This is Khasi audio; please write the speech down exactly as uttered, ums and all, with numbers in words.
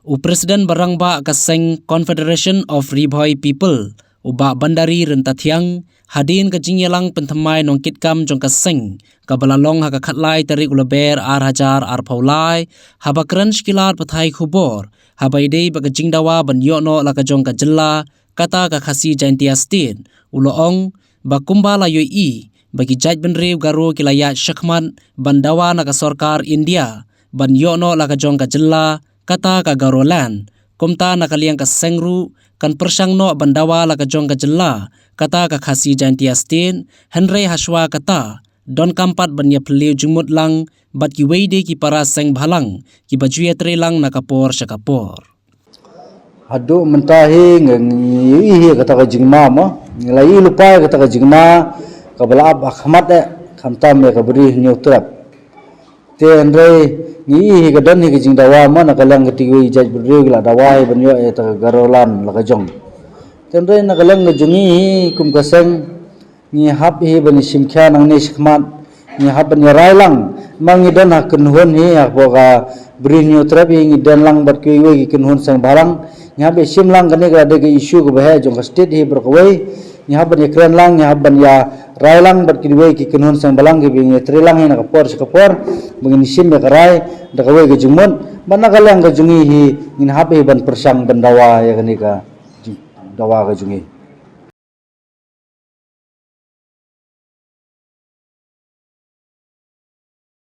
U President ba rangbah ka seng Confederation of Ri Bhoi People, u Bah Bandari Ryntathiang, hadien ka jingïalang pynthymmai nongkitkam jong ka seng, kaba la long ha ka khatlai tarik u Lber ar hajar arphew lai, haba kren sha ki lad pathai khubor, haba ïadei bad ka jingdawa ban ïoh noh la ka jong ka jylla, kata ka Khasi Jaintia State, u la ong, ba kumba la ïohi, ba ki jaitbynriew Garo ki la ïaid shakhmat, ban dawa na ka sorkar India, ban ïoh noh la ka jong ka jylla, kata ka Garoland. Kumta na ka liang ka seng ruh, kan pyrshang noh ban dawa la ka jong ka jylla, kata ka Khasi Jaintia State, hynrei hashwa kata, donkam pat ban ïa phylliew jingmut lang, bad kiwei de ki para seng bhalang, kiba ju ïatreilang na ka por sha ka por. Haduh mynta hi nga ngi ïohi hi kata ka jingma mo. Ngi la ïohi lypa ïa kata ka jingma, kaba la ap ha khmat eh, khamtam ïa ka Bri Hynñiewtrep. Te hynrei ngi ïohi hi ka don hi ka jingdawa mo, na ka liang ka kiwei jaitbynriew ki la dawa hi ban ïoh ïa kata ka Garoland la ka jong. Te hynrei na ka liang ka jong ngi hi kum ka seng, ngi hap hi ban ïa shim khia nangne shakhmat, ngi hap ban ïa rai lang, ma ngi don ha kynhun hi, hapoh ka Bri Hynñiewtrep hi ngi don lang bad kiwei kiwei ki kynhun seng bhalang, ngi hap ïa shim lang kane ka dei ka issue kaba heh jong ka state hi baroh kawei, ngi hap ban ïa kren lang, ngi hap ban ïa rai lang bad kiwei ki kynhun seng bhalang kiba ngi ïatreilang hi na ka por sha ka por, ba ngin shim ïa ka rai, da kawei ka jingmut, bad na ka liang ka jong ngi hi, ngin hap hi ban pyrshang ban dawa ïa kane ka jing-, dawa ka jong ngi.